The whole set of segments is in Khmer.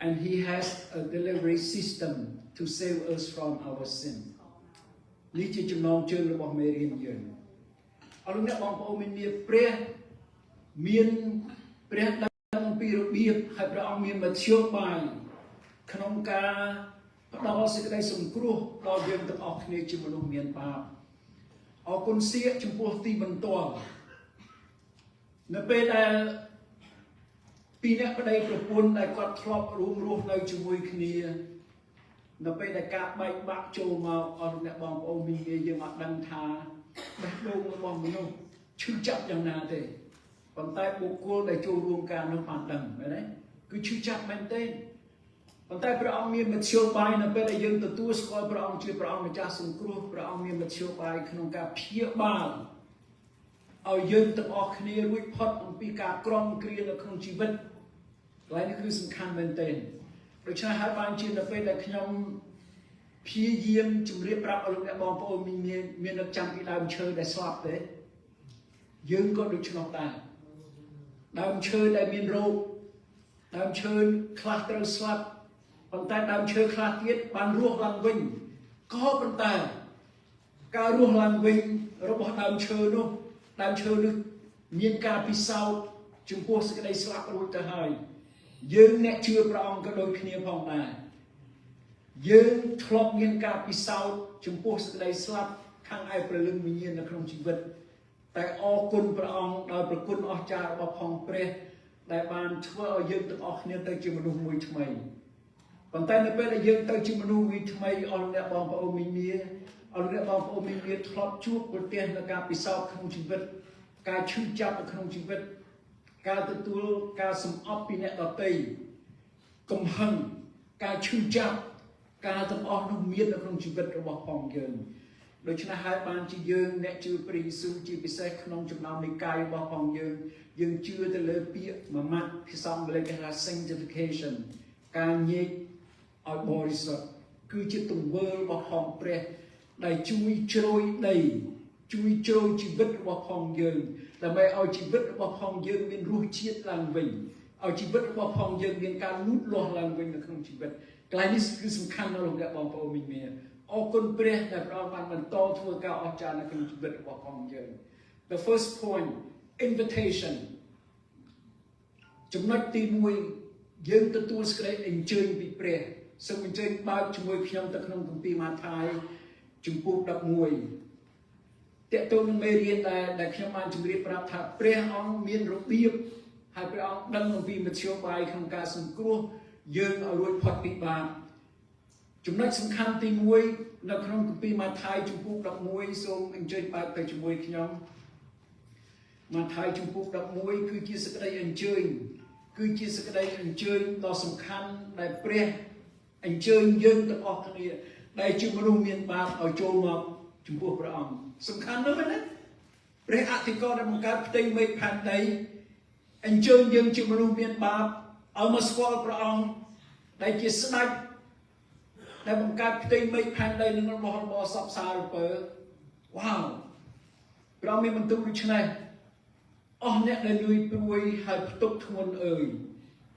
And He has a delivery system to save us from our sin. នេះជាចំណងជើងរបស់មេរៀនយើងអរលោកអ្នកបងប្អូនមានមានព្រះមានព្រះដឹងអំពីរបៀបហើយព្រះអង្គមានមធ្យោបាយក្នុងការផ្ដល់សេចក្តីសង្គ្រោះដល់យើងទាំងអស់គ្នាជាមនុស្សមានបាបអរគុណសៀកចំពោះទីបន្ទាល់នៅពេលដែលពីរអ្នកប្តីប្រពន្ធដែលគាត់ធ្លាប់រួមរស់នៅជាមួយគ្នានៅពេលដែលការបែកបាក់ចូលមកអស់អ្នកបងប្អូនមីងាយយើងអត់ដឹងថាបេះដូងរបស់មនុស្សឈឺចាប់យ៉ាងណាទេប៉ុន្តែបុគ្គលដែលចូលរួមការនោះបានដឹងមែនទេគឺឈឺចាប់មែនទេប៉ុន្តែព្រះអង្គមានមធ្យោបាយនៅពេលដែលយើងទទួលស្គាល់ព្រះអង្គជាព្រះអង្គម្ចាស់សង្គ្រោះព្រះអង្គមានមធ្យោបាយក្នុងការព្យាបាលឲ្យយើងទាំងអស់គ្នារួចផុតអំពីការក្រំគ្រានៅក្នុងជីវិតកន្លែងនេះគឺសំខាន់មែនទែនដូច្នេះហើយបានជានៅពេលដែលខ្ញុំព្យាយាមជម្រាបប្រាប់អស់លោកអ្នកបងប្អូនមានមាននឹកចាំពីដើមឈើដែលស្លាប់ទេយើងក៏ដូច្នោះដែរដើមឈើដែលមានរោគដើមឈើខ្លះត្រូវស្លាប់ប៉ុន្តែដើមឈើខ្លះទៀតបានរស់ឡើងវិញក៏ប៉ុន្តែការរស់ឡើងវិញរបស់ដើមឈើនោះដើមឈើនោះមានការពិសោធន៍ចំពោះសេចក្តីស្លាប់រួចទៅហើយយើងអ្នកជឿព្រះអង្គក៏ដូចគ្នាផងដែរយើងធ្លាប់មានការពិសោធន៍ចំពោះសេចក្តីស្លាប់ខាងឯព្រលឹងវិញ្ញាណនៅក្នុងជីវិតតែអរគុណព្រះអង្គដោយប្រគុណអស្ចារ្យរបស់ផងព្រះដែលបានធ្វើឲ្យយើងទាំងអស់គ្នាទៅជាមនុស្សមួយថ្មីប៉ុន្តែនៅពេលដែលយើងទៅជាមនុស្សមួយថ្មីអស់អ្នកបងប្អូនមីមីអស់អ្នកបងប្អូនមីមីធ្លាប់ជួបប្រទះនៅការពិសោធន៍ក្នុងជីវិតការឈឺចាប់នៅក្នុងជីវិតការទទួលការសំអប់ពីអ្នកដទៃកំហឹងការឈឺចាប់ការទាំងអស់នោះមាននៅក្នុងជីវិតរបស់ផងយើងដូច្នេះហើយបានជាយើងអ្នកជឿព្រះយេស៊ូវជាពិសេសក្នុងចំណោមនិកាយរបស់ផងយើងយើងជឿទៅលើពាក្យមួយម៉ាត់ភាសាអង់គ្លេសគេថា sanctification ការញែកឲ្យបរិសុទ្ធគឺជាទង្វើរបស់ផងព្រះដែលជួយជ្រោយដីជួយជ្រោយជីវិតរបស់ផងយើងដើម្បីឲ្យជីវិតរបស់ផងយើងមានរសជាតិឡើងវិញឲ្យជីវិតរបស់ផងយើងមានការលូតលាស់ឡើងវិញនៅក្នុងជីវិតកន្លែងនេះគឺសំខាន់ណាស់លោកអ្នកបងប្អូនមីមីអរគុណព្រះដែលព្រះអង្គបានបន្តធ្វើការអស្ចារ្យនៅក្នុងជីវិតរបស់ផងយើង The first point, invitation. ចំណុចទី1យើងទទួលសេចក្តីអញ្ជើញពីព្រះសូមអញ្ជើញបើកជាមួយខ្ញុំទៅក្នុងគម្ពីរម៉ាថាយជំពូក11តកតទៅនឹងមេរៀនដែលដែលខ្ញុំបានជម្រាបប្រាប់ថាព្រះអង្គមានរបៀបហើយព្រះអង្គដឹងអំពីមធ្យោបាយក្នុងការសង្គ្រោះយើងឲ្យរួចផុតពីបាបចំណុចសំខាន់ទី1នៅក្នុងគម្ពីរម៉ាថាយជំពូក11សូមអញ្ជើញបើកទៅជាមួយខ្ញុំម៉ាថាយជំពូក11គឺជាសេចក្តីអញ្ជើញគឺជាសេចក្តីអញ្ជើញដ៏សំខាន់ដែលព្រះអញ្ជើញយើងទាំងអស់គ្នាដែលជាមនុស្សមានបាបឲ្យចូលមកចំពោះព្រះអង្គសំខាន់ណាស់ណាព្រះអធិការដែលបង្កើតផ្ទៃមេឃផែនដីអញ្ជើញយើងជាមនុស្សមានបាបឲ្យមកស្គាល់ព្រះអង្គដែលជាស្ដេចដែលបង្កើតផ្ទៃមេឃផែនដីនិងរបស់របរសពសារពើវ៉ាវព្រះអង្គមានបន្ទូលដូច្នេះអស់អ្នកដែលលួយព្រួយហើយផ្ទុកធ្ងន់អើយ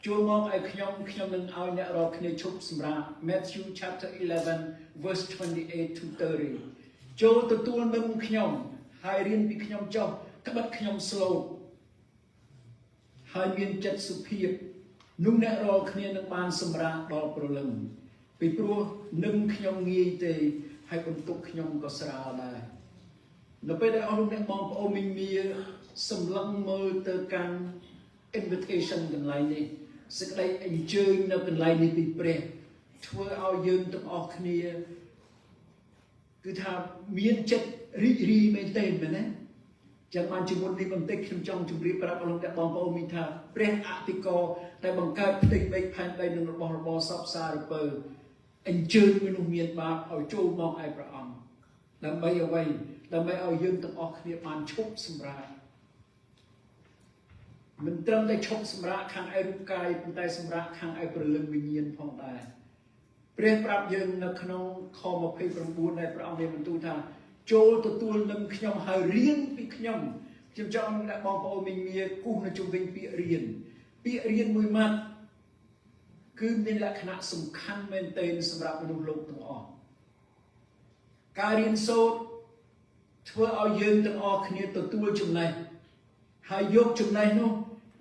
ចូលមកឲ្យខ្ញុំខ្ញុំនឹងឲ្យអ្នករាល់គ្នាឈប់សម្រាក Matthew chapter 11 verse 28 to 30ចូលទទួលនឹងខ្ញុំហើយរៀនពីខ្ញុំចុះត្បិតខ្ញុំស្លូតហើយមានចិត្តសុភាពនោះអ្នករាល់គ្នានឹងបានសម្រាកដល់ព្រលឹងពីព្រោះនឹងខ្ញុំងាយទេហើយបន្ទុកខ្ញុំក៏ស្រាលដែរនៅពេលដែលអស់លោកអ្នកបងប្អូនមីមីសម្លឹងមើលទៅកាន់ invitation កន្លែងនេះសេចក្តីអញ្ជើញនៅកន្លែងនេះពីព្រះធ្វើឲ្យយើងទាំងអស់គ្នាគឺថាមានចិត្តរីករាយមែនទែនមែនទេចឹងបានជាមុននេះបន្តិចខ្ញុំចង់ជម្រាបប្រាប់អស់លោកអ្នកបងប្អូនមានថាព្រះអធិការដែលបង្កើតផ្ទៃមេឃផែនដីនិងរបស់របរសពសារពើអញ្ជើញមនុស្សមានបាបឲ្យចូលមកឯព្រះអង្គដើម្បីអ្វីដើម្បីឲ្យយើងទាំងអស់គ្នាបានឈប់សម្រាកមិនត្រឹមតែឈប់សម្រាកខាងឯរូបកាយប៉ុន្តែសម្រាកខាងឯព្រលឹងវិញ្ញាណផងដែរព្រះប្រាប់យើងនៅក្នុងខ29ដែលព្រះអង្គមានបន្ទូលថាចូលទទួលនឹងខ្ញុំហើយរៀនពីខ្ញុំខ្ញុំចង់ដាក់បងប្អូនមីមីគូសនៅជុំវិញពាក្យរៀនពាក្យរៀនមួយម៉ាត់ គឺមានលក្ខណៈសំខាន់មែនទែនសម្រាប់មនុស្សលោកទាំងអស់ការរៀនសូត្រធ្វើឲ្យយើងទាំងអស់គ្នាទទួលចំណេះហើយយកចំណេះនោះ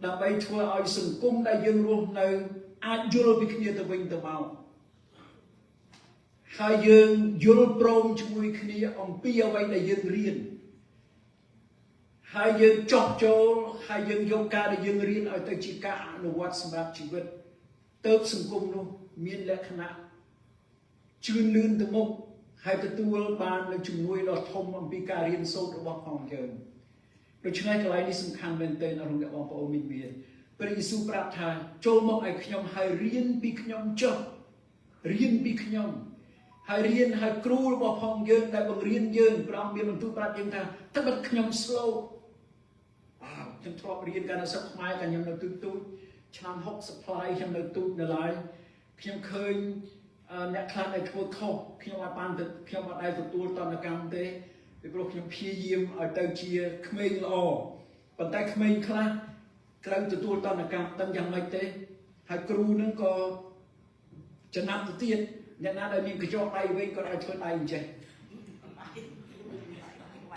ដើម្បីធ្វើឲ្យសង្គមដែលយើងរស់នៅអាចយល់ពីគ្នាទៅវិញទៅមកហើយយើងយល់ព្រមជាមួយគ្នាអំពីអ្វីដែលយើងរៀនហើយយើងចោះចូលហើយយើងយកការដែលយើងរៀនឲ្យទៅជាការអនុវត្តសម្រាប់ជីវិតទៅសង្គមនោះមានលក្ខណៈជឿនលឿនទៅមុខហើយទទួលបាននូវជំនួយដ៏ធំអំពីការរៀនសូត្ររបស់ផងយើងដូច្នេះកន្លែងនេះសំខាន់មែនទែនអរលោកបងប្អូនមីមានព្រះយេស៊ូវប្រាប់ថាចូលមកឲ្យខ្ញុំហើយរៀនពីខ្ញុំចុះរៀនពីខ្ញុំហើយរៀនហើយគ្រូរបស់ផងយើងដែលបង្រៀនយើងព្រះអង្គមានបន្ទូលប្រាប់យើងថាត្បិតខ្ញុំ slow វ៉ាវខ្ញុំធ្លាប់រៀនកាលនៅស្រុកខ្មែរកាលខ្ញុំនៅទូចទូចឆ្នាំ60ផ្លាយខ្ញុំនៅទូចនៅឡើយខ្ញុំឃើញអ្នកខ្លះដែលធ្វើខុសខ្ញុំអត់បានទៅខ្ញុំអត់ដែលទទួលតនកម្មទេពីព្រោះខ្ញុំព្យាយាមឲ្យទៅជាក្មេងល្អប៉ុន្តែក្មេងខ្លះត្រូវទទួលតនកម្មដឹងយ៉ាងម៉េចទេហើយគ្រូនឹងក៏ចំណាប់ទៅទៀតអ្នកណាដែលមានកញ្ចក់ដៃវិញគាត់ឲ្យធ្វើដៃអញ្ចេះ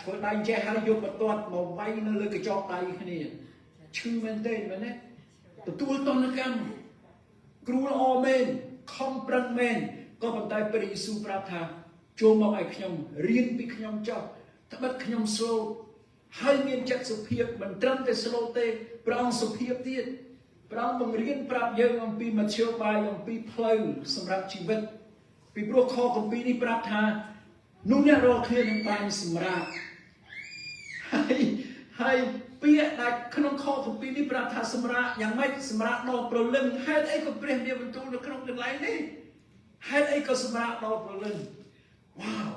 ធ្វើដៃអញ្ចេះហើយយកបន្ទាត់មកវាយនៅលើកញ្ចក់ដៃគ្នាឈឺមែនទេមែនទេទទួលតនកម្មគ្រូល្អមែនខំប្រឹងមែនក៏ប៉ុន្តែព្រះយេស៊ូវប្រាប់ថាចូលមកឲ្យខ្ញុំរៀនពីខ្ញុំចុះត្បិតខ្ញុំ slow ហើយមានចិត្តសុភាពមិនត្រឹមតែ slow ទេព្រះអង្គសុភាពទៀតព្រះអង្គបង្រៀនប្រាប់យើងអំពីមធ្យោបាយអំពីផ្លូវសម្រាប់ជីវិតពីព្រោះខគម្ពីរនេះប្រាប់ថានោះអ្នករាល់គ្នានឹងបានសម្រាកហើយហើយពាក្យដែលក្នុងខគម្ពីរនេះប្រាប់ថាសម្រាកយ៉ាងម៉េចសម្រាកដល់ព្រលឹងហេតុអីក៏ព្រះមានបន្ទូលនៅក្នុងកន្លែងនេះហេតុអីក៏សម្រាកដល់ព្រលឹងវ៉ាវ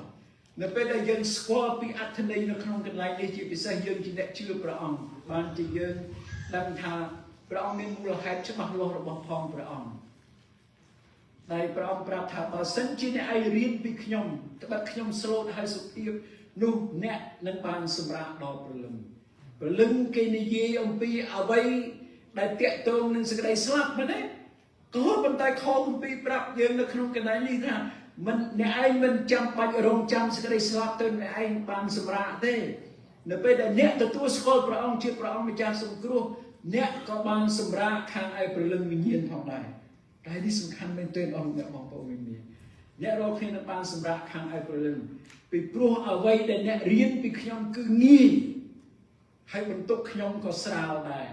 នៅពេលដែលយើងស្គាល់ពីអត្ថន័យនៅក្នុងកន្លែងនេះជាពិសេសយើងជាអ្នកជឿព្រះអង្គបានជាយើងដឹងថាព្រះអង្គមានមូលហេតុច្បាស់លាស់របស់ផងព្រះអង្គដែលព្រះអង្គប្រាប់ថាបើសិនជាអ្នកឯងរៀនពីខ្ញុំត្បិតខ្ញុំស្លូតហើយសុភាពនោះអ្នកនឹងបានសម្រាកដល់ព្រលឹងព្រលឹងគេនិយាយអំពីអ្វីដែលតាក់ទងនឹងសេចក្តីស្លាប់មែនទេក៏ប៉ុន្តែខគម្ពីរប្រាប់យើងនៅក្នុងកន្លែងនេះថាមិនអ្នកឯងមិនចាំបាច់រងចាំសេចក្តីស្លាប់ទៅអ្នកឯងបានសម្រាកទេនៅពេលដែលអ្នកទទួលស្គាល់ព្រះអង្គជាព្រះអង្គម្ចាស់សង្គ្រោះអ្នកក៏បានសម្រាកខាងឯព្រលឹងវិញ្ញាណផងដែរតែនេះសំខាន់មែនទែនអស់លោកអ្នកបងប្អូនមីមានអ្នករាល់គ្នានឹងបានសម្រាកខាងឯព្រលឹងពីព្រោះអ្វីដែលអ្នករៀនពីខ្ញុំគឺងាយហើយបន្ទុកខ្ញុំក៏ស្រាលដែរ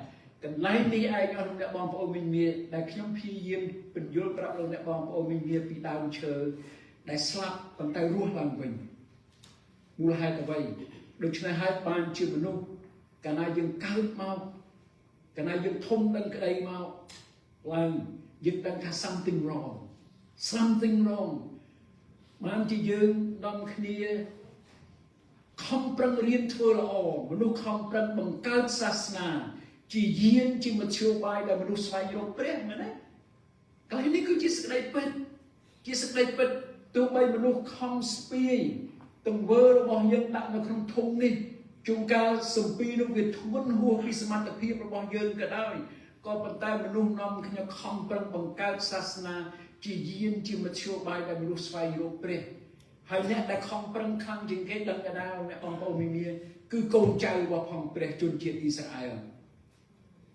កន្លែងនេះឯងអស់លោកអ្នកបងប្អូនមីមានដែលខ្ញុំព្យាយាមពន្យល់ប្រាប់លោកអ្នកបងប្អូនមីមានពីដើមឈើដែលស្លាប់ប៉ុន្តែរស់ឡើងវិញមូលហេតុអ្វីដូច្នេះហើយបានជាមនុស្សកាលណាយើងកើតមកកាលណាយើងធំដឹងក្តីមកឡើងយើងដឹងថា something wrong, something wrong បានជាយើងនាំគ្នាខំប្រឹងរៀនធ្វើល្អមនុស្សខំប្រឹងបង្កើតសាសនាជាយានជាមធ្យោបាយដែលមនុស្សស្វែងរកព្រះមែនទេកន្លែងនេះគឺជាសេចក្តីពិតជាសេចក្តីពិតទោះបីមនុស្សខំស្ពាយទង្វើរបស់យើងដាក់នៅក្នុងធុងនេះជួនកាលសំពីនោះវាធ្ងន់ហួសពីសមត្ថភាពរបស់យើងក៏ដោយក៏ប៉ុន្តែមនុស្សនាំគ្នាខំប្រឹងបង្កើតសាសនាជាយានជាមធ្យោបាយដែលមនុស្សស្វែងរកព្រះហើយអ្នកដែលខំប្រឹងខ្លាំងជាងគេដឹងកដាលអ្នកបងប្អូនមីមីគឺកូនចៅរបស់ផងព្រះជនជាតិអ៊ីស្រាអែល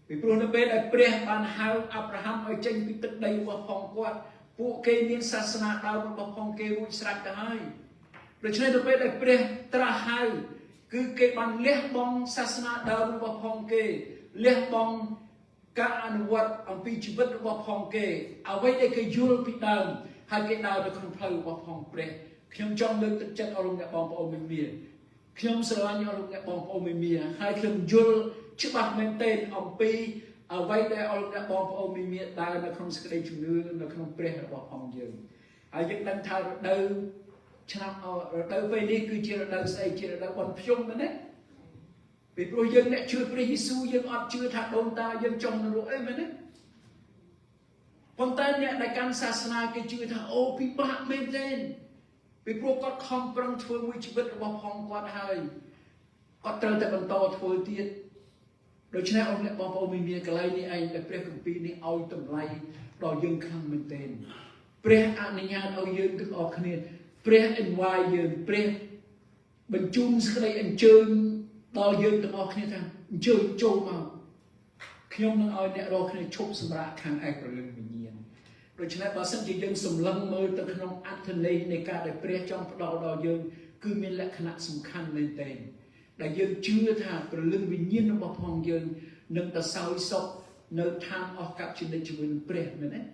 ពីព្រោះនៅពេលដែលព្រះបានហៅអាប់រ៉ាហាំឲ្យចេញពីទឹកដីរបស់ផងគាត់ពួកគេមានសាសនាដើមរបស់ផងគេរួចស្រេចទៅហើយដូច្នេះនៅពេលដែលព្រះត្រាស់ហៅគឺគេបានលះបង់សាសនាដើមរបស់ផងគេលះបង់ការអនុវត្តអំពីជីវិតរបស់ផងគេអ្វីដែលគេយល់ពីដើមហើយគេដើរនៅក្នុងផ្លូវរបស់ផងព្រះខ្ញុំចង់លើកទឹកចិត្តអរលោកអ្នកបងប្អូនមីមីខ្ញុំស្រឡាញ់អរលោកអ្នកបងប្អូនមីមីហើយខ្ញុំយល់ច្បាស់មែនទែនអំពីអ្វីដែលអរលោកអ្នកបងប្អូនមីមីដើរនៅក្នុងសេចក្តីជំនឿនៅក្នុងព្រះរបស់ផងយើងហើយយើងដឹងថារដូវឆ្នាំរដូវពេលនេះគឺជារដូវស្អីជារដូវបុណ្យភ្ជុំមែនទេពីព្រោះយើងអ្នកជឿព្រះយេស៊ូវយើងអត់ជឿថាដូនតាយើងចុះនរកអីមែនទេប៉ុន្តែអ្នកដែលកាន់សាសនាគេជឿថាអូពិបាកមែនទេពីព្រោះគាត់ខំប្រឹងធ្វើមួយជីវិតរបស់ផងគាត់ហើយគាត់ត្រូវតែបន្តធ្វើទៀត ដូច្នេះអស់អ្នកបងប្អូនមានកន្លែងនេះឯងដែលព្រះគម្ពីរនេះឲ្យតម្លៃដល់យើងខ្លាំងមែនទែនព្រះអនុញ្ញាតឲ្យយើងទាំងអស់គ្នាព្រះ invite យើងព្រះបញ្ជូនសេចក្តីអញ្ជើញដល់យើងទាំងអស់គ្នាថាអញ្ជើញចូលមកខ្ញុំនឹងឲ្យអ្នករាល់គ្នាឈប់សម្រាកខាងឯព្រលឹងវិញ្ញាណដូច្នេះបើសិនជាយើងសម្លឹងមើលទៅក្នុងអត្ថន័យនៃការដែលព្រះចង់ផ្ដល់ដល់យើងគឺមានលក្ខណៈសំខាន់មែនទែនដែលយើងជឿថាព្រលឹងវិញ្ញាណរបស់ផងយើងនឹងទៅសោយសុខនៅឋានអស់កល្បជានិច្ចជាមួយនឹងព្រះមែនទេ ចា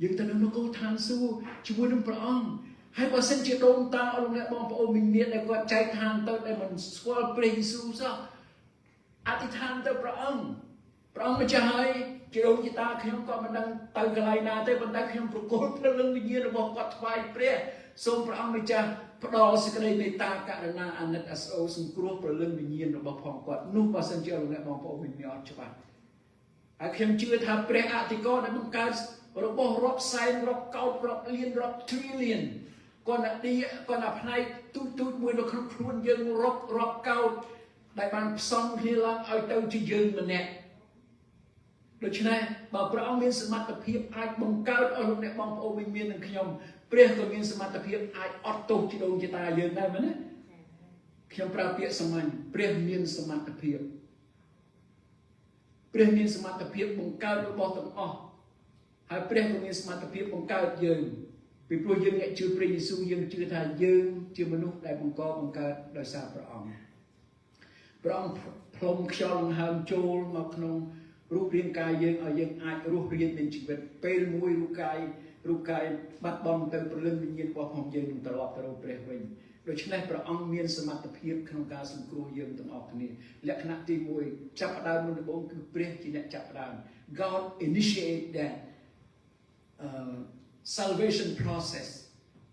យើងទៅនៅនគរឋានសួគ៌ជាមួយនឹងព្រះអង្គហើយបើសិនជាដូនតាអស់លោកអ្នកបងប្អូនមានដែលគាត់ចែកឋានទៅដែលមិនស្គាល់ព្រះយេស៊ូវសោះអធិដ្ឋានទៅព្រះអង្គព្រះអង្គម្ចាស់ហើយជាដូនជាតាខ្ញុំក៏មិនដឹងទៅកន្លែងណាទេប៉ុន្តែខ្ញុំប្រគល់ព្រលឹងវិញ្ញាណរបស់គាត់ថ្វាយព្រះសូមព្រះអង្គម្ចាស់ផ្ដល់សេចក្តីមេត្តាករុណាអាណិតអាសូរសង្គ្រោះព្រលឹងវិញ្ញាណរបស់ផងគាត់នោះបើសិនជាលោកអ្នកបងប្អូនមានអត់ច្បាស់ហើយខ្ញុំជឿថាព្រះអធិការដែលបង្កើតរបស់រាប់សែនរាប់កោដរាប់លានរាប់ trillion គាត់ណាឌីគាត់ណាផ្នែកទូចទូចមួយនៅក្នុងខ្លួនយើងរាប់រាប់កោដដែលបានផ្សំគ្នាឡើងឲ្យទៅជាយើងម្នាក់ដូច្នេះបើព្រះអង្គមានសមត្ថភាពអាចបង្កើតឲ្យលោកអ្នកបងប្អូនមាននឹងខ្ញុំព្រះក៏មានសមត្ថភាពអាចអត់ទោសជីដូនជីតាយើងដែរមែនទេខ្ញុំប្រើពាក្យសាមញ្ញព្រះមានសមត្ថភាពព្រះមានសមត្ថភាពបង្កើតរបស់ទាំងអស់ហើយព្រះក៏មានសមត្ថភាពបង្កើតយើងពីព្រោះយើងអ្នកជឿព្រះយេស៊ូវយើងជឿថាយើងជាមនុស្សដែលបង្កបង្កើតដោយសារព្រះអង្គព្រះអង្គផ្លុំខ្យល់ដង្ហើមចូលមកក្នុងរូបរាងកាយយើងឲ្យយើងអាចរស់រានមានជីវិតពេលមួយរូបកាយរូបកាយបាត់បង់ទៅព្រលឹងវិញ្ញាណរបស់ផងយើងនឹងត្រឡប់ទៅរកព្រះវិញដូច្នេះព្រះអង្គមានសមត្ថភាពក្នុងការសង្គ្រោះយើងទាំងអស់គ្នាលក្ខណៈទី1ចាប់ផ្ដើមមុនដំបូងគឺព្រះជាអ្នកចាប់ផ្ដើម God initiate that salvation process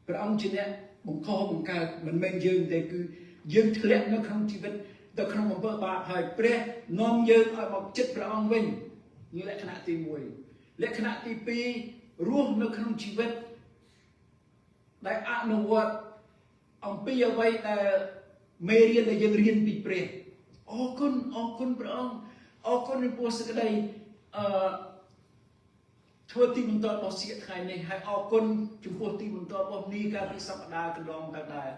ព្រះអង្គជាអ្នកបង្កបង្កើតមិនមែនយើងទេគឺយើងធ្លាក់នៅក្នុងជីវិតទៅក្នុងអំពើបាបហើយព្រះនាំយើងឲ្យមកចិត្តព្រះអង្គវិញនេះលក្ខណៈទី1លក្ខណៈទី2រស់នៅក្នុងជីវិតដែលអនុវត្តអំពីអ្វីដែលមេរៀនដែលយើងរៀនពីព្រះអរគុណអរគុណព្រះអង្គអរគុណចំពោះសេចក្តីអឺធ្វើទីបន្ទាល់របស់សៀកថ្ងៃនេះហើយអរគុណចំពោះទីបន្ទាល់របស់នីកាលពីសប្តាហ៍កន្លងទៅដែរ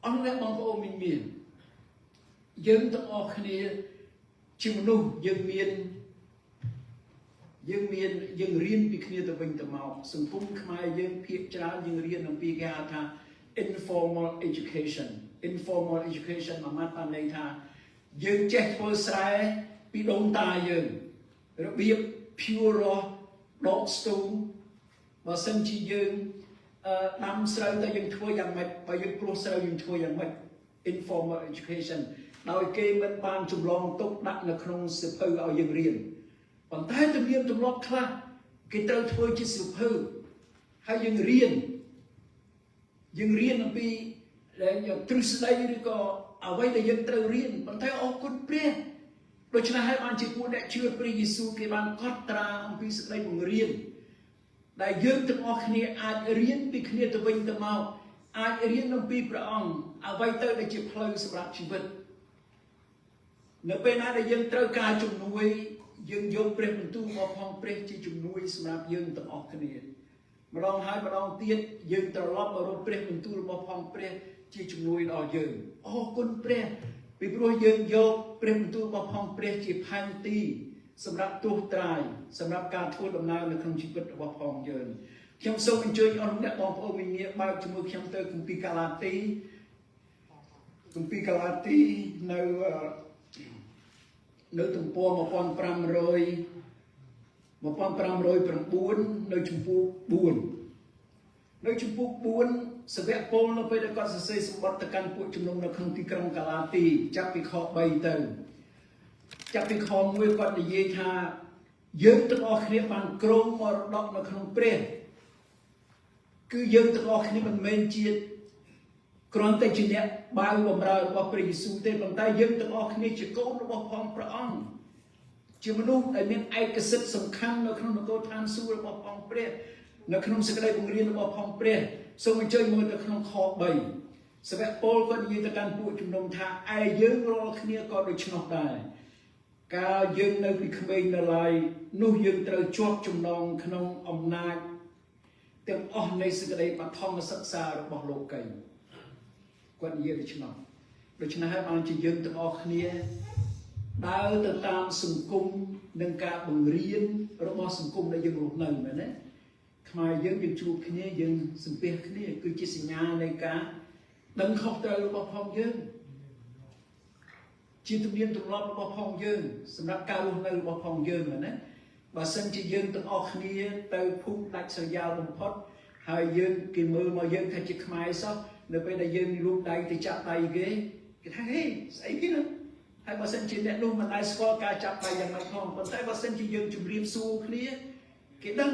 អស់អ្នកបងប្អូនមានមានយើងទាំងអស់គ្នាជាមនុស្សយើងមានយើងមានយើងរៀនពីគ្នាទៅវិញទៅមកសង្គមខ្មែរយើងភាគច្រើនយើងរៀនអំពីគេហៅថា informal education informal education មួយម៉ាត់បានន័យថាយើងចេះធ្វើស្រែពីដូនតាយើងរបៀប pure រស់ដកស្ទូងបើសិនជាយើងដាំស្រូវទៅយើងធ្វើយ៉ាងម៉េចបើយើងព្រោះស្រូវយើងធ្វើយ៉ាងម៉េច informal education ដោយគេមិនបានចម្លងទុកដាក់នៅក្នុងសៀវភៅឲ្យយើងរៀនប៉ុន្តែទំនៀមទម្លាប់ខ្លះគេត្រូវធ្វើជាសៀវភៅហើយយើងរៀនយើងរៀនអំពីទ្រឹស្ដីឬក៏អ្វីដែលយើងត្រូវរៀនប៉ុន្តែអរគុណព្រះដូច្នេះហើយបានជាពួកអ្នកជឿព្រះយេស៊ូវគេបានកត់ត្រាអំពីសេចក្តីបង្រៀនដែលយើងទាំងអស់គ្នាអាចរៀនពីគ្នាទៅវិញទៅមកអាចរៀនអំពីព្រះអង្គអ្វីទៅដែលជាផ្លូវសម្រាប់ជីវិតនៅពេលណាដែលយើងត្រូវការជំនួយយើងយកព្រះបន្ទូលរបស់ផងព្រះជាជំនួយសម្រាប់យើងទាំងអស់គ្នាម្ដងហើយម្ដងទៀតយើងត្រឡប់មករកព្រះបន្ទូលរបស់ផងព្រះជាជំនួយដល់យើងអរគុណព្រះពីព្រោះយើងយកព្រះបន្ទូលរបស់ផងព្រះជាផែនទីសម្រាប់ទោះត្រាយសម្រាប់ការធ្វើដំណើរនៅក្នុងជីវិតរបស់ផងយើងខ្ញុំសូមអញ្ជើញអស់អ្នកបងប្អូនវិញ្ញាបើកជាមួយខ្ញុំទៅគម្ពីរកាឡាទីគម្ពីរកាឡាទីនៅនៅទំព័រ1500 1509នៅជំពូក4នៅជំពូក4សាវកពលនៅពេលដែលគាត់សរសេរសម្បត្តិទៅកាន់ពួកជំនុំនៅក្នុងទីក្រុងកាឡាទីចាប់ពីខ3ទៅចាប់ពីខ1គាត់និយាយថាយើងទាំងអស់គ្នាបានគ្រងមរតកនៅក្នុងព្រះគឺយើងទាំងអស់គ្នាមិនមែនជាគ្រាន់តែជាអ្នកបាវបំរើរបស់ព្រះយេស៊ូវទេប៉ុន្តែយើងទាំងអស់គ្នាជាកូនរបស់ផងព្រះអង្គជាមនុស្សដែលមានឯកសិទ្ធិសំខាន់នៅក្នុងនគរឋានសួគ៌របស់ផងព្រះនៅក្នុងសេចក្តីបង្រៀនរបស់ផងព្រះសូមអញ្ជើញមើលទៅក្នុងខ3សាវកពលគាត់និយាយទៅកាន់ពួកជំនុំថាឯយើងរាល់គ្នាក៏ដូច្នោះដែរ កាលយើងនៅពីក្មេងនៅឡើយនោះយើងត្រូវជាប់ចំណងក្នុងអំណាចទាំងអស់នៃសេចក្តីបឋមសិក្សារបស់លោកីគាត់និយាយដូច្នោះដូច្នេះហើយបានជាយើងទាំងអស់គ្នាដើរទៅតាមសង្គមនិងការបង្រៀនរបស់សង្គមដែលយើងរស់នៅមែនទេខ្មែរយើងយើងជួបគ្នាយើងសំពះគ្នាគឺជាសញ្ញានៃការដឹងខុសត្រូវរបស់ផងយើងជាទំនៀមទម្លាប់របស់ផងយើងសម្រាប់ការរស់នៅរបស់ផងយើងមែនណាបើសិនជាយើងទាំងអស់គ្នាទៅភូមិដាច់ស្រយាលបំផុតហើយយើងគេមើលមកយើងថាជាខ្មែរសោះនៅពេលដែលយើងលូកដៃទៅចាប់ដៃគេគេថាហេស្អីគេនោះហើយបើសិនជាអ្នកនោះមិនដែលស្គាល់ការចាប់ដៃយ៉ាងម៉េចផងប៉ុន្តែបើសិនជាយើងជម្រាបសួរគ្នាគេដឹង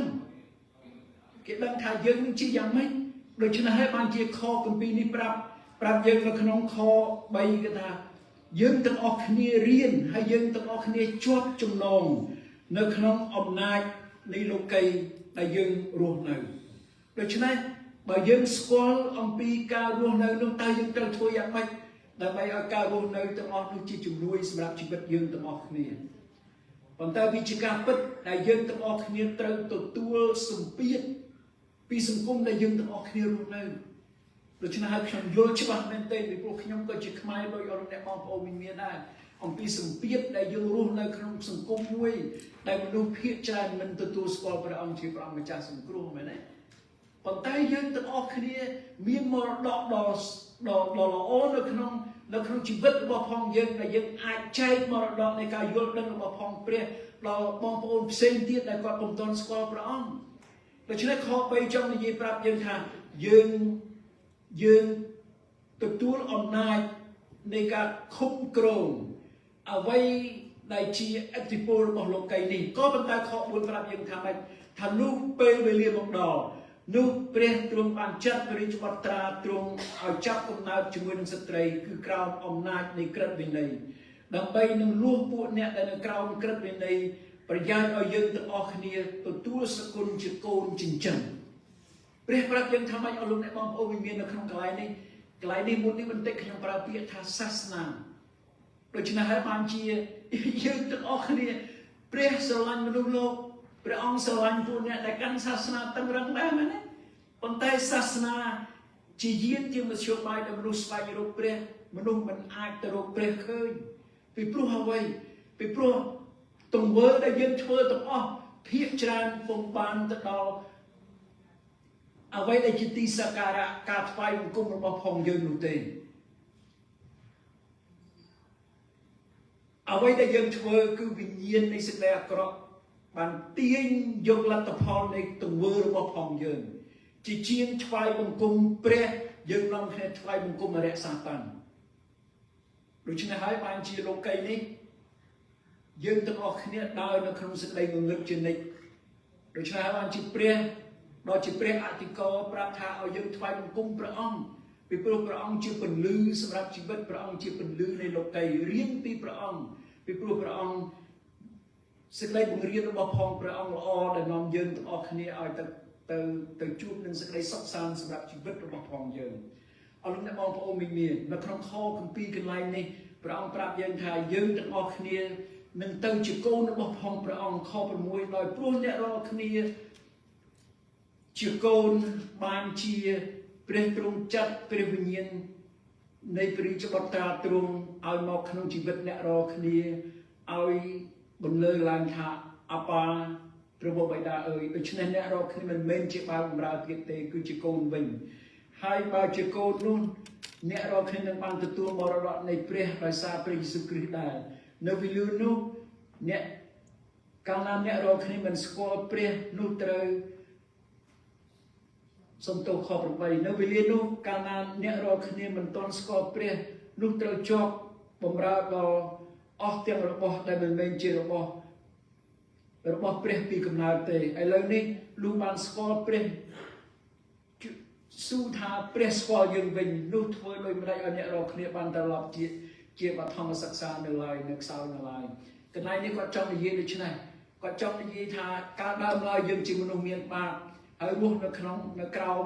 គេដឹងថាយើងនឹងជាយ៉ាងម៉េចដូច្នេះហើយបានជាខគម្ពីរនេះប្រាប់ប្រាប់យើងនៅក្នុងខ3គេថាយើងទាំងអស់គ្នារៀនហើយយើងទាំងអស់គ្នាជាប់ចំណងនៅក្នុងអំណាចនៃលោកីដែលយើងរស់នៅដូច្នេះបើយើងស្គាល់អំពីការរស់នៅនោះតើយើងត្រូវធ្វើយ៉ាងម៉េចដើម្បីឲ្យការរស់នៅទាំងអស់នោះជាជំនួយសម្រាប់ជីវិតយើងទាំងអស់គ្នាប៉ុន្តែវាជាការពិតដែលយើងទាំងអស់គ្នាត្រូវទទួលសម្ពាធពីសង្គមដែលយើងទាំងអស់គ្នារស់នៅដូច្នេះហើយខ្ញុំយល់ច្បាស់មែនទែនពីព្រោះខ្ញុំក៏ជាខ្មែរដោយអស់លោកអ្នកបងប្អូនមានដែរអំពីសម្ពាធដែលយើងរស់នៅក្នុងសង្គមមួយដែលមនុស្សភាគច្រើនមិនទទួលស្គាល់ព្រះអង្គជាព្រះអង្គម្ចាស់សង្គ្រោះមែនទេប៉ុន្តែយើងទាំងអស់គ្នាមានមរតកដ៏ដ៏ដ៏ល្អនៅក្នុងនៅក្នុងជីវិតរបស់ផងយើងដែលយើងអាចចែកមរតកនៃការយល់ដឹងរបស់ផងព្រះដល់បងប្អូនផ្សេងទៀតដែលគាត់ពុំទាន់ស្គាល់ព្រះអង្គដូច្នេះខ3ចង់និយាយប្រាប់យើងថាយើងយើងទទួលអំណាចនៃការឃុំក្រងអ្វីដែលជាឥទ្ធិពលរបស់លោកីនេះក៏ប៉ុន្តែខ4ប្រាប់យើងថាម៉េចថានោះពេលវេលាមកដល់នោះព្រះទ្រង់បានចាត់ព្រះរាជបុត្រាទ្រង់ឲ្យចាប់កំណើតជាមួយនឹងស្ត្រីគឺក្រោមអំណាចនៃក្រឹតវិន័យដើម្បីនឹងលួសពួកអ្នកដែលនៅក្រោមក្រឹតវិន័យប្រយោជន៍ឲ្យយើងទាំងអស់គ្នាទទួលសគុណជាកូនចិញ្ចឹមព្រះប្រាប់យើងថាម៉េចអស់លោកអ្នកបងប្អូនមាននៅក្នុងកន្លែងនេះកន្លែងនេះមុននេះបន្តិចខ្ញុំប្រើពាក្យថាសាសនាដូច្នេះហើយបានជាយើងទាំងអស់គ្នាព្រះស្រឡាញ់មនុស្សលោកព្រះអង្គស្រឡាញ់ពួកអ្នកដែលកាន់សាសនាតឹងរឹងដែរមែនទេប៉ុន្តែសាសនាជាយានជាមធ្យោបាយដែលមនុស្សស្វែងរកព្រះមនុស្សមិនអាចទៅរកព្រះឃើញពីព្រោះអ្វីពីព្រោះទង្វើដែលយើងធ្វើទាំងអស់ភាគច្រើនពុំបានទៅដល់អ្វីដែលជាទីសក្ការៈការថ្វាយបង្គំរបស់ផងយើងនោះទេអ្វីដែលយើងធ្វើគឺវិញ្ញាណនៃសេចក្តីអាក្រក់បានទាញយកលទ្ធផលនៃទង្វើរបស់ផងយើងជាជាងថ្វាយបង្គំព្រះយើងនាំគ្នាថ្វាយបង្គំអរិយសាតាំងដូច្នេះហើយបានជាលោកីនេះយើងទាំងអស់គ្នាដើរនៅក្នុងសេចក្តីងងឹតជានិច្ចដូច្នេះហើយបានជាព្រះដ៏ជាព្រះអធិការប្រាប់ថាឲ្យយើងថ្វាយបង្គំព្រះអង្គពីព្រោះព្រះអង្គជាពន្លឺសម្រាប់ជីវិតព្រះអង្គជាពន្លឺនៃលោកីរៀនពីព្រះអង្គពីព្រោះព្រះអង្គសេចក្តីបង្រៀនរបស់ផងព្រះអង្គល្អដែលនាំយើងទាំងអស់គ្នាឲ្យទៅទៅទៅជួបនឹងសេចក្តីសុខសាន្តសម្រាប់ជីវិតរបស់ផងយើងអរលោកអ្នកបងប្អូនមាននៅក្នុងខគម្ពីរកន្លែងនេះព្រះអង្គប្រាប់យើងថាយើងទាំងអស់គ្នានឹងទៅជាកូនរបស់ផងព្រះអង្គខ6ដោយព្រោះអ្នករាល់គ្នាជាកូនបានជាព្រះទ្រង់ចាត់ព្រះវិញ្ញាណនៃព្រះរាជបុត្រាទ្រង់ឲ្យមកក្នុងជីវិតអ្នករាល់គ្នាឲ្យបន្លឺឡើងថាអបាព្រះបិតាអើយដូច្នេះអ្នករាល់គ្នាមិនមែនជាបាវបម្រើទៀតទេគឺជាកូនវិញហើយបើជាកូននោះអ្នករាល់គ្នានឹងបានទទួលមរតកនៃព្រះដោយសារព្រះយេស៊ូវគ្រីស្ទដែរនៅវេលានោះអ្នកកាលណាអ្នករាល់គ្នាមិនស្គាល់ព្រះនោះត្រូវសំទោសខ8នៅវេលានោះកាលណាអ្នករាល់គ្នាមិនទាន់ស្គាល់ព្រះនោះត្រូវជាប់បម្រើដល់អស់ទាំងរបស់ដែលមិនមែនជារបស់ព្រះពីកំណើតទេឥឡូវនេះលុះបានស្គាល់ព្រះស៊ូថាព្រះស្គាល់យើងវិញនោះធ្វើដោយម្ដេចឲ្យអ្នករាល់គ្នាបានត្រឡប់ជាបឋមសិក្សានៅឡើយនៅខ្សោយនៅឡើយកន្លែងនេះគាត់ចង់និយាយដូច្នេះគាត់ចង់និយាយថាកាលដើមឡើយយើងជាមនុស្សមានបាបហើយរស់នៅក្នុងនៅក្រោម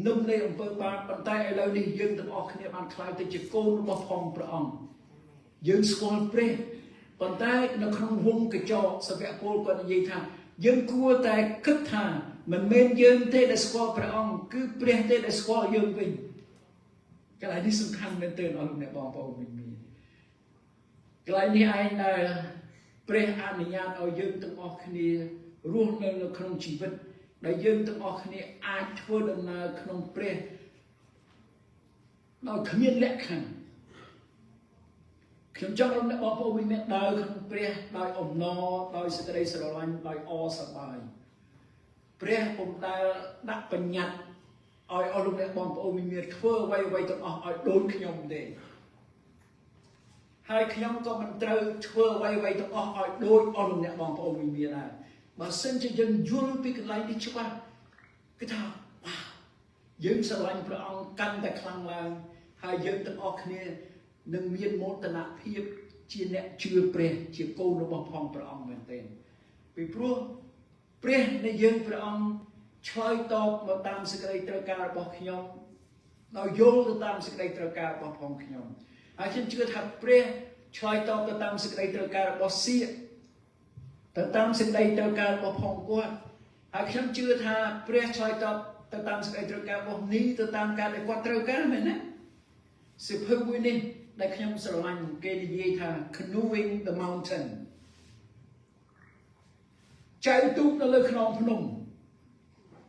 នឹមនៃអំពើបាបប៉ុន្តែឥឡូវនេះយើងទាំងអស់គ្នាបានក្លាយទៅជាកូនរបស់ផងព្រះអង្គយើងស្គាល់ព្រះ ប៉ុន្តែនៅក្នុងវង់ក្រចកសាវកពលគាត់និយាយថាយើងគួរតែគិតថាមិនមែនយើងទេដែលស្គាល់ព្រះអង្គគឺព្រះទេដែលស្គាល់យើងវិញកន្លែងនេះសំខាន់មែនទែនអស់លោកអ្នកបងប្អូនវិញមានកន្លែងនេះឯងដែលព្រះអនុញ្ញាតឲ្យយើងទាំងអស់គ្នារស់នៅនៅក្នុងជីវិតដែលយើងទាំងអស់គ្នាអាចធ្វើដំណើរក្នុងព្រះដោយគ្មានលក្ខខណ្ឌខ្ញុំចង់ឲ្យអ្នកបងប្អូនមានដើរក្នុងព្រះដោយអំណរដោយសេចក្តីស្រឡាញ់ដោយអសប្បាយព្រះពុំដែលដាក់បញ្ញត្តិឲ្យអស់លោកអ្នកបងប្អូនមានធ្វើអ្វីអ្វីទាំងអស់ឲ្យដូចខ្ញុំទេហើយខ្ញុំក៏មិនត្រូវធ្វើអ្វីអ្វីទាំងអស់ឲ្យដូចអស់លោកអ្នកបងប្អូនមានដែរបើសិនជាយើងយល់ពីកន្លែងនេះច្បាស់គឺថាវ៉ាយើងស្រឡាញ់ព្រះអង្គកាន់តែខ្លាំងឡើងហើយយើងទាំងអស់គ្នានឹងមានមោទនភាពជាអ្នកជឿព្រះជាកូនរបស់ផងព្រះអង្គមែនទែនពីព្រោះព្រះនៃយើងព្រះអង្គឆ្លើយតបមកតាមសេចក្តីត្រូវការរបស់ខ្ញុំដោយយល់ទៅតាមសេចក្តីត្រូវការរបស់ផងខ្ញុំហើយខ្ញុំជឿថាព្រះឆ្លើយតបទៅតាមសេចក្តីត្រូវការរបស់សៀកទៅតាមសេចក្តីត្រូវការរបស់ផងគាត់ហើយខ្ញុំជឿថាព្រះឆ្លើយតបទៅតាមសេចក្តីត្រូវការរបស់នេះទៅតាមការដែលគាត់ត្រូវការមែនទេសៀវភៅមួយនេះដែលខ្ញុំស្រឡាញ់គេនិយាយថា Canoeing the Mountain ចែវទូកនៅលើខ្នងភ្នំ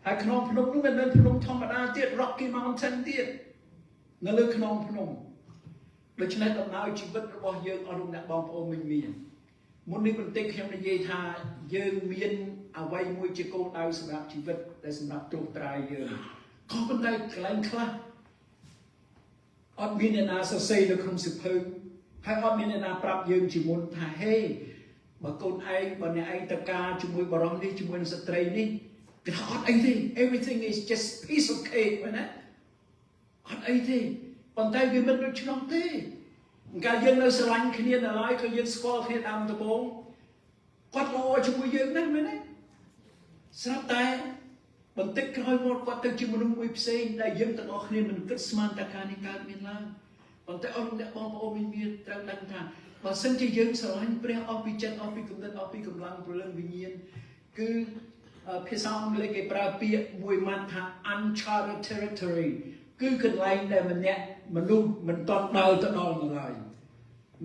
ហើយខ្នងភ្នំនោះមិនមែនភ្នំធម្មតាទៀត Rocky Mountain ទៀតនៅលើខ្នងភ្នំដូច្នេះដំណើរជីវិតរបស់យើងអស់លោកអ្នកបងប្អូនមិញមានមុននេះបន្តិចខ្ញុំនិយាយថាយើងមានអ្វីមួយជាគោលដៅសម្រាប់ជីវិតដែលសម្រាប់ត្រួសត្រាយយើងក៏ប៉ុន្តែកន្លែងខ្លះអត់មានអ្នកណាសរសេរនៅក្នុងសៀវភៅហើយអត់មានអ្នកណាប្រាប់យើងជាមុនថាហេបើកូនឯងបើអ្នកឯងទៅការជាមួយបរិមនេះជាមួយនឹងស្ត្រីនេះគេថាអត់អីទេ everything is just piece of cake មែនទេអត់អីទេប៉ុន្តែវាមិនដូច្នោះទេកាលយើងនៅស្រឡាញ់គ្នានៅឡើយក៏យើងស្គាល់គ្នាដើមដំបូងគាត់ល្អជាមួយយើងណាស់មែនទេស្រាប់តែបន្តិចក្រោយមកគាត់ទៅជាមនុស្សមួយផ្សេងដែលយើងទាំងអស់គ្នាមិនគិតស្មានថាការនេះកើតមានឡើងប៉ុន្តែអស់អ្នកបងប្អូនមានត្រូវដឹងថាបើសិនជាយើងស្រឡាញ់ព្រះអស់ពីចិត្តអស់ពីគំនិតអស់ពីកម្លាំងព្រលឹងវិញ្ញាណគឺភាសាអង់គ្លេសគេប្រើពាក្យមួយម៉ាត់ថា uncharted territory គឺកន្លែងដែលម្នាក់មនុស្សមិនទាន់ដើរទៅដល់នៅឡើយ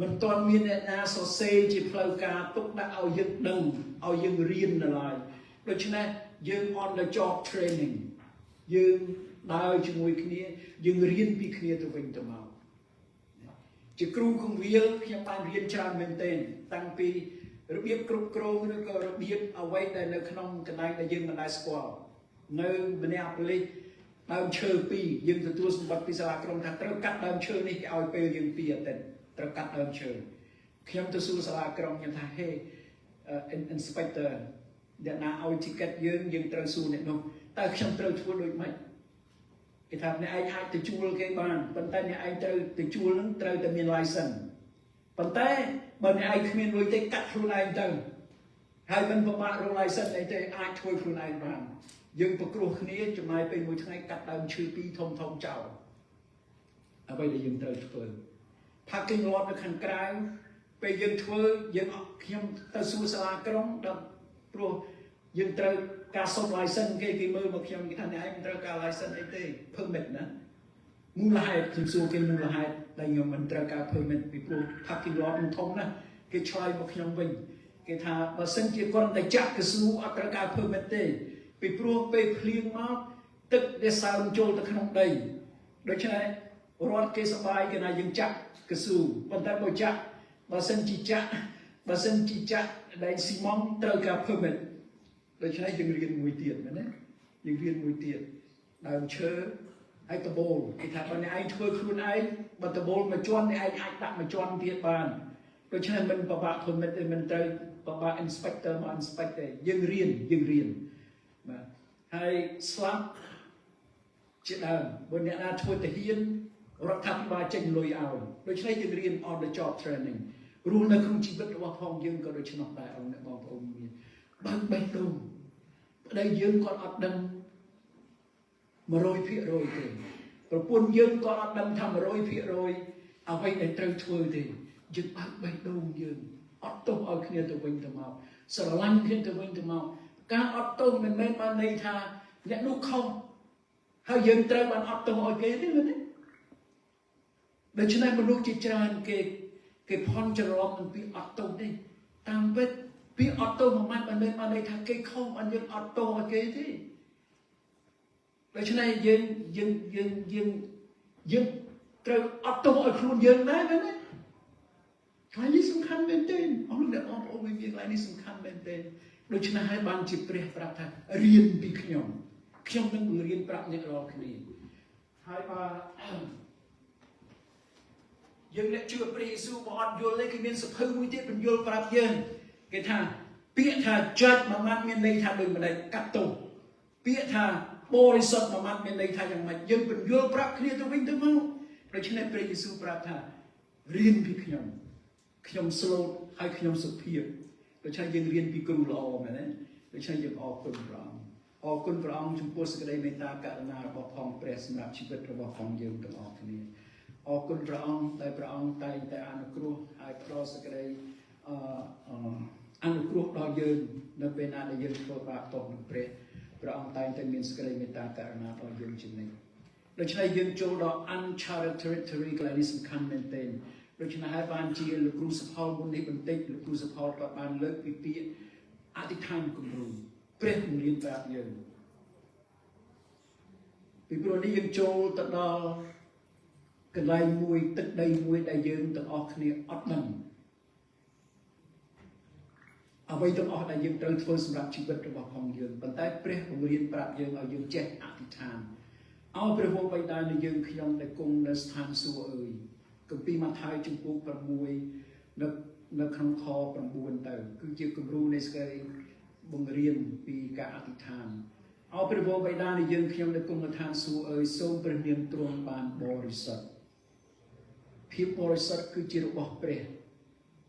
មិនទាន់មានអ្នកណាសរសេរជាផ្លូវការទុកដាក់ឲ្យយើងដឹងឲ្យយើងរៀននៅឡើយដូច្នេះយើង on the job training យើងដើរជាមួយគ្នាយើងរៀនពីគ្នាទៅវិញទៅមកជាគ្រូគង្វាលខ្ញុំបានរៀនច្រើនមែនទែនតាំងពីរបៀបគ្រប់គ្រងឬក៏របៀបអ្វីដែលនៅក្នុងកន្លែងដែលយើងមិនដែលស្គាល់នៅម្នាក់ប៉ូលីសដើមឈើពីរយើងទទួលសម្បត្តិពីសាលាក្រុងថាត្រូវកាត់ដើមឈើនេះគេឲ្យពេលយើង2អាទិត្យត្រូវកាត់ដើមឈើខ្ញុំទៅសួរសាលាក្រុងខ្ញុំថាហេ inspector អ្នកណាឲ្យ ticket យើងយើងត្រូវសួរអ្នកនោះតើខ្ញុំត្រូវធ្វើដូចម៉េចគេថាអ្នកឯងអាចទៅជួលគេបានប៉ុន្តែអ្នកឯងត្រូវទៅជួលនឹងត្រូវតែមាន license ប៉ុន្តែបើអ្នកឯងគ្មានលុយទេកាត់ខ្លួនឯងទៅហើយមិនពិបាករក license អីទេអាចធ្វើខ្លួនឯងបានយើងប្រគ្រោះគ្នាចំណាយពេលមួយថ្ងៃកាត់ដើមឈើពីរធំធំចោលអ្វីដែលយើងត្រូវធ្វើ parking lot នៅខាងក្រៅពេលយើងធ្វើយើងខ្ញុំទៅសួរសាលាក្រុងដល់ព្រោះយើងត្រូវការសុំ license គេគេមើលមកខ្ញុំគេថាអ្នកឯងមិនត្រូវការ license អីទេ permit ណាមូលហេតុខ្ញុំសួរគេមូលហេតុដែលខ្ញុំមិនត្រូវការ permit ពីព្រោះ parking lot នឹងធំណាស់គេឆ្លើយមកខ្ញុំវិញគេថាបើសិនជាគាត់តែចាក់កស៊ូអត់ត្រូវការ permit ទេពីព្រោះពេលភ្លៀងមកទឹកវាសើមចូលទៅក្នុងដីដូច្នេះរដ្ឋគេសបាយគេណាយើងចាក់កស៊ូប៉ុន្តែបើចាក់បើសិនជាចាក់បើសិនជាចាក់ដែកស៊ីម៉ង់ត្រូវការ permit ដូច្នេះយើងរៀនមួយទៀតមែនទេយើងរៀនមួយទៀតដើមឈើហើយដបូលគេថាបើអ្នកឯងធ្វើខ្លួនឯងបើដបូលមួយជាន់អ្នកឯងអាចដាក់មួយជាន់ទៀតបានដូច្នេះមិនពិបាក permit ទេមិនត្រូវពិបាក inspector មក inspect ទេយើងរៀនយើងរៀនបាទហើយស្លាប់ជាដើមបើអ្នកណាធ្វើទាហានរដ្ឋាភិបាលចេញលុយឲ្យដូច្នេះយើងរៀន on the job training រស់នៅក្នុងជីវិតរបស់ផងយើងក៏ដូច្នោះដែរអង្គអ្នកបងប្អូនមានបើកបេះដូងប្តីយើងគាត់អត់ដឹង100%ទេប្រពន្ធយើងក៏អត់ដឹងថា100%អ្វីដែលត្រូវធ្វើទេយើងបើកបេះដូងយើង អត់ទោសឲ្យគ្នាទៅវិញទៅមកស្រឡាញ់គ្នាទៅវិញទៅមកការអត់ទោសមិនមែនបានន័យថាអ្នកនោះខុសហើយយើងត្រូវបានអត់ទោសឲ្យគេទេមែនទេដូច្នេះមនុស្សជាច្រើនគេផន់ច្រឡំនឹងពីអត់ទោសនេះតាមពិតពីអត់ទោសមួយម៉ាត់មិនមែនបានន័យថាគេខុសបានយើងអត់ទោសឲ្យគេទេដូច្នេះយើងយើងយើងយើងយើងត្រូវអត់ទោសឲ្យខ្លួនយើងដែរមែនទេកន្លែងនេះសំខាន់មែនទេអស់លោកអ្នកបងប្អូនមានកន្លែងនេះសំខាន់មែនទេដូច្នេះហើយបានជាព្រះប្រាប់ថារៀនពីខ្ញុំខ្ញុំនឹងបង្រៀនប្រាប់អ្នករាល់គ្នាហើយបើយើងអ្នកជឿព្រះយេស៊ូវបើអត់យល់ទេគឺមានសភៅមួយទៀតបញ្យល់ប្រាប់យើងគេថាពាក្យថា judge មួយម៉ាត់មានន័យថាដូចម្ដេចកាត់ទោសពាក្យថាបរិសុទ្ធមួយម៉ាត់មានន័យថាយ៉ាងម៉េចយើងបញ្យល់ប្រាប់គ្នាទៅវិញទៅមកដូច្នេះព្រះយេស៊ូវប្រាប់ថារៀនពីខ្ញុំខ្ញុំស្លូតហើយខ្ញុំសុភាពដូច្នេះយើងរៀនពីគ្រូល្អមែនទេដូច្នេះយើងអរគុណព្រះអង្គអរគុណព្រះអង្គចំពោះសេចក្តីមេត្តាករុណារបស់ផងព្រះសម្រាប់ជីវិតរបស់ផងយើងទាំងអស់គ្នាអរគុណព្រះអង្គដែលព្រះអង្គតែងតែអនុគ្រោះហើយផ្ដល់សេចក្តីអឺអនុគ្រោះដល់យើងនៅពេលណាដែលយើងធ្វើបាបតបនឹងព្រះព្រះអង្គតែងតែមានសេចក្តីមេត្តាករុណាដល់យើងជានិច្ចដូច្នេះយើងចូលដល់ uncharted territory កន្លែងនេះសំខាន់មែនទែនដូច្នេះហើយបានជាលោកគ្រូសុផលមុននេះបន្តិចលោកគ្រូសុផលក៏បានលើកពីពាក្យអធិដ្ឋានគំរូព្រះបង្រៀនប្រាប់យើងពីព្រោះនេះយើងចូលទៅដល់កន្លែងមួយទឹកដីមួយដែលយើងទាំងអស់គ្នាអត់ដឹងអ្វីទាំងអស់ដែលយើងត្រូវធ្វើសម្រាប់ជីវិតរបស់ផងយើងប៉ុន្តែព្រះបង្រៀនប្រាប់យើងឲ្យយើងចេះអធិដ្ឋានឲ្យព្រះវរបិតានៃយើងខ្ញុំដែលគង់នៅស្ថានសួគ៌អើយគម្ពីរម៉ាថាយជំពូក6នៅក្នុងខ9ទៅគឺជាគំរូនៃសេចក្តីបង្រៀនពីការអធិដ្ឋានឲ្យព្រះវរបិតានៃយើងខ្ញុំដែលគង់នៅឋានសួគ៌អើយសូមព្រះនាមទ្រង់បានបរិសុទ្ធភាពបរិសុទ្ធគឺជារបស់ព្រះ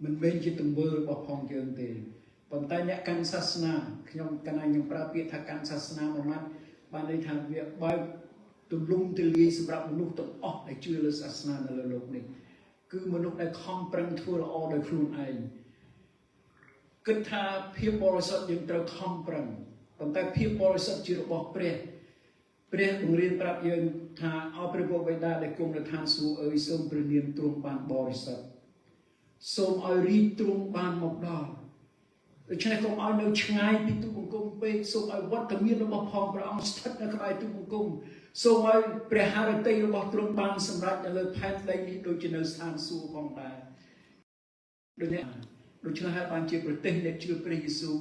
មិនមែនជាទង្វើរបស់ផងយើងទេប៉ុន្តែអ្នកកាន់សាសនាខ្ញុំកាលណាខ្ញុំប្រើពាក្យថាកាន់សាសនាមួយម៉ាត់បានន័យថាវាបើកទូលំទូលាយសម្រាប់មនុស្សទាំងអស់ដែលជឿលើសាសនានៅលើលោកនេះគឺមនុស្សដែលខំប្រឹងធ្វើល្អដោយខ្លួនឯងគិតថាភាពបរិសុទ្ធយើងត្រូវខំប្រឹងប៉ុន្តែភាពបរិសុទ្ធជារបស់ព្រះព្រះបង្រៀនប្រាប់យើងថាអោព្រះវរបិតាដែលគង់នៅឋានសួគ៌អើយសូមព្រះនាមទ្រង់បានបរិសុទ្ធសូមឲ្យរាជទ្រង់បានមកដល់ដូច្នេះកុំឲ្យនៅឆ្ងាយពីទូបង្គំពេកសូមឲ្យវត្តមានរបស់ផងព្រះអង្គស្ថិតនៅក្បែរទូបង្គំសូមឲ្យព្រះハរតីរបស់ទ្រង់បានសម្រេចនៅលើផែនដីនេះដូចជានៅស្ថានសួគ៌ផងដែរដូច្នេះហើយបានជាប្រទេសអ្នកជឿព្រះយេស៊ូវ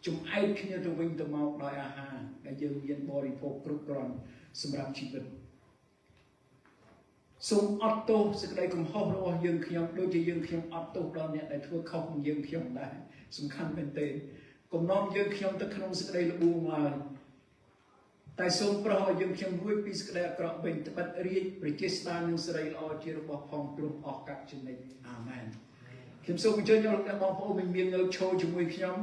ចំអែកគ្នាទៅវិញទៅមកដោយអាហារដែលយើងមានបរិភោគគ្រប់គ្រាន់សម្រាប់ជីវិតសូមអត់ទោសសេចក្តីកំហុសរបស់យើងខ្ញុំដូចជាយើងខ្ញុំអត់ទោសដល់អ្នកដែលធ្វើខុសនឹងយើងខ្ញុំដែរសំខាន់មែនទែនកុំនាំយើងខ្ញុំទៅក្នុងសេចក្តីល្បួងឡើយតែសូមប្រោសឲ្យយើងខ្ញុំរួចពីសេចក្តីអាក្រក់វិញត្បិតរាជប្រជាស្ដារនិងសិរីល្អជារបស់ផងទ្រង់អស់កលជានិច្ចអាមែនខ្ញុំសូមអញ្ជើញលោកអ្នកបងប្អូនមានងើបឈរជាមួយខ្ញុំ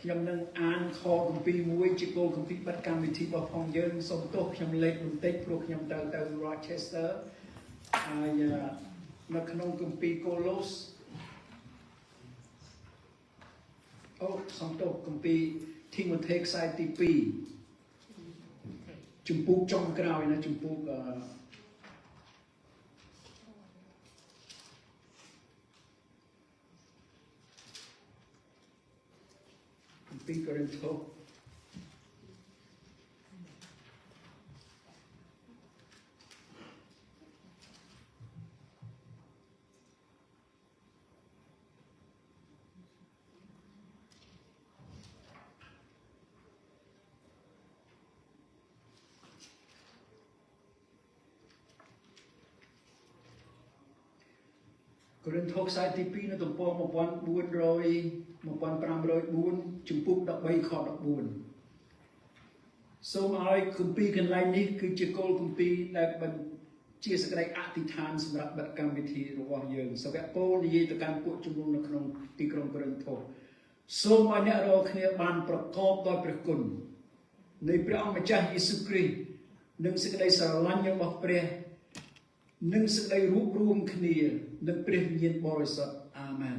ខ្ញុំនឹងអានខគម្ពីរមួយជាគោលគម្ពីរបិទកម្មវិធីរបស់ផងយើងសូមទោសខ្ញុំលេខបន្តិចព្រោះខ្ញុំត្រូវទៅ Rochester ហើយនៅក្នុងគម្ពីរកូឡូសអូសូមទោសគម្ពីរធីម៉ូថេខ្សែទី2ជំពូកចុងក្រោយណាជំពូកគម្ពីរកូរិនថូសកូរិនថូសខ្សែទី2នៅទំព័រ1400 1504ជំពូក13ខ14សូមឲ្យគម្ពីរកន្លែងនេះគឺជាគោលគម្ពីរដែលបញ្ជាសេចក្តីអធិដ្ឋានសម្រាប់បិទកម្មវិធីរបស់យើងសាវកប៉ូលនិយាយទៅកាន់ពួកជំនុំនៅក្នុងទីក្រុងកូរិនថូសសូមឲ្យអ្នករាល់គ្នាបានប្រកបដោយព្រះគុណនៃព្រះអង្គម្ចាស់យេស៊ូវគ្រីស្ទនិងសេចក្តីស្រឡាញ់របស់ព្រះនិងសេចក្តីរួបរួមគ្នានឹងព្រះវិញ្ញាណបរិសុទ្ធអាមែន